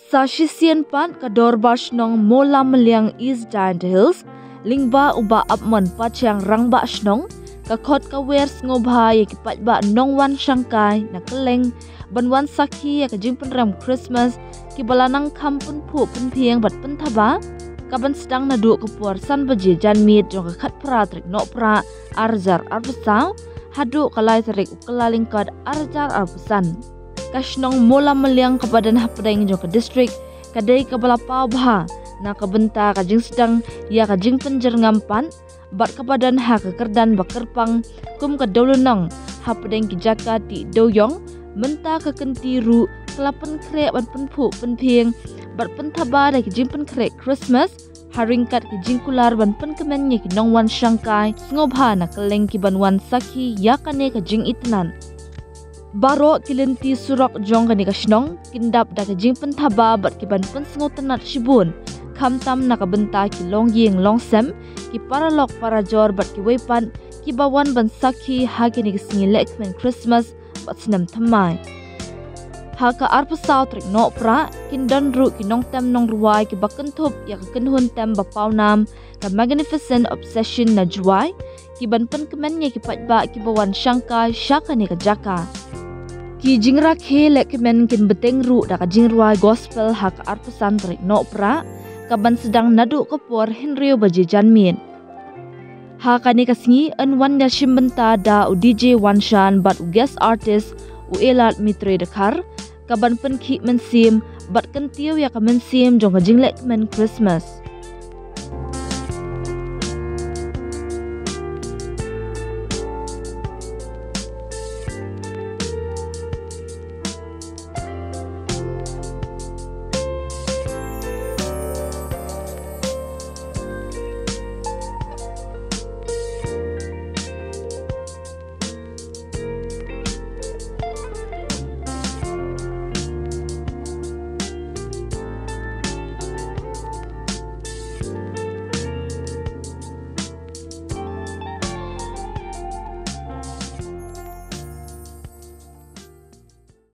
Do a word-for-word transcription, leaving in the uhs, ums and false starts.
Sa shisien pat ka Dorbar Shnong Mawlamyliang East Jaintia Hills lyngba u Bah Apmon Pathiang Rangbah Shnong, ka khot ka wer sngewbha ïa ki paidbah nongwan shangkai na kylleng ban wan sakhi ïa ka jingpynrem Christmas kiba la nang kham pynphuh pynphieng bad pynthaba, ka ban sdang naduh ka por san baje janmiet jong ka khatphra tarik Nohprah arhajar arphew saw haduh ka lai tarik u Kyllalyngkot arhajar arphew san. Ka shnong Mawlamyliang kaba don hapdeng jong ka distrik ka dei kaba la paw bha na ka bynta ka jingsdang ïa ka jingpynjyrngam pat bad kaba don ha ka kyrdan ba kyrpang kum ka dewlynnong hapdeng ki jaka tih dewïong. Mynta ka kynti ruh ka la pynkhreh ban pynphuh pynphieng bad pynthaba da ki jingpynkhreh Christmas ha ryngkat ki jingkular ban pynkmen ïa ki nongwan shangkai sngewbha na kylleng ki ban wan sakhi ïa kane ka jingitynnad. Baroh ki lynti surok jong kane ka shnong kin dap da ka jingpynthaba bad ki ban pynsngewtynnad shibun, khamtam na ka bynta ki longïing longsem, ki paralok parajor bad kiwei pat kiba wan ban sakhi ha kine ki sngi lehkmen Christmas bad snem thymmai. Ha ka arphew saw tarik Nohprah kin don ruh ki nongtem nongrwai kiba kynthup ïa ka kynhun tem ba pawnam ka Magnificent Obsession na Jowai ki ban pynkmen ïa ki paidbah kiba wan shangkai sha kane ka jaka. Ki jingrakhe lehkmen kin bteng ruh da ka jingrwai gospel ha ka arphew san tarik Nohprah ka ban sdang naduh ka por hynriew baje janmiet. Ha kane ka sngi yn wan ïashim bynta da u D J Wanshan bad u guest artist u Elad Mitre Dkhar ka ban pynkhih mynsiem bad kyntiew ïa ka mynsiem jong ka jinglehkmen Christmas.